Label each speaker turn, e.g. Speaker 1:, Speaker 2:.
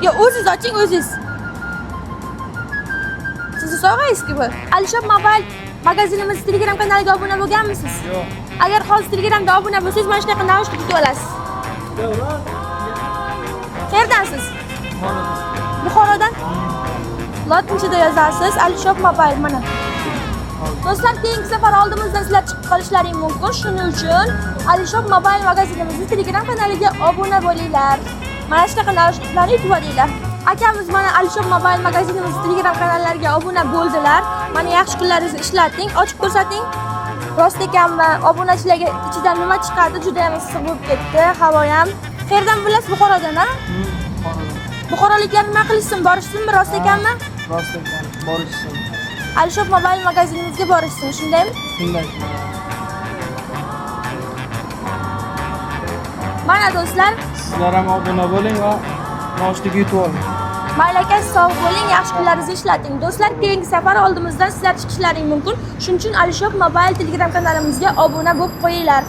Speaker 1: Yo, o'zingiz oching, o'zingiz. Sizni sog'aysiz-ku bu. Alishop Mobile magazinimiz Telegram kanaliga obuna bo'lganmisiz?
Speaker 2: Yo'q.
Speaker 1: Agar hozir Telegramda obuna bo'lsangiz, mana shunaqa naushnik yutib olasiz. Qayerdansiz? Buxorodan. Lotinchada yozasiz, Alishop Mobile mana. Do'stlar, keyingi safar oldimizdan sizlar chiqib qolishlaring mumkin. Shuning uchun Alishop Mobile magazinimizning Telegram kanaliga obuna bo'linglar. Mana shunaqa naushniklarni yutib olinglar. Akamiz mana Alishop Mobile magazinimiz Telegram kanallariga obuna bo'ldilar. Mana yaxshi kunlaringizni ishlating, ochib ko'rsating. Rost ekanmi? Obunachilarga ichidan nima chiqadi? Juda ham issiq bo'lib ketdi, havo ham. Qayerdan bilasiz? Buxorodan, a? Buxoroliklar nima qilishsin, borishsinmi? Rost ekanmi?
Speaker 2: Rost ekan, borishsin.
Speaker 1: Alishop Mobile magazinimizga borishsin, shundaymi?
Speaker 2: Shunday.
Speaker 1: Mana do'stlar,
Speaker 2: Sizlar ham obuna bo'ling va naushnik yutib oling.
Speaker 1: Mayli aka, sog' bo'ling, yaxshi kunlaringizni ishlating. Do'stlar, keyingi safar oldimizdan sizlar chiqishlaring mumkin. Shuning uchun Alishop Mobile Telegram kanalimizga obuna bo'lib qo'yinglar.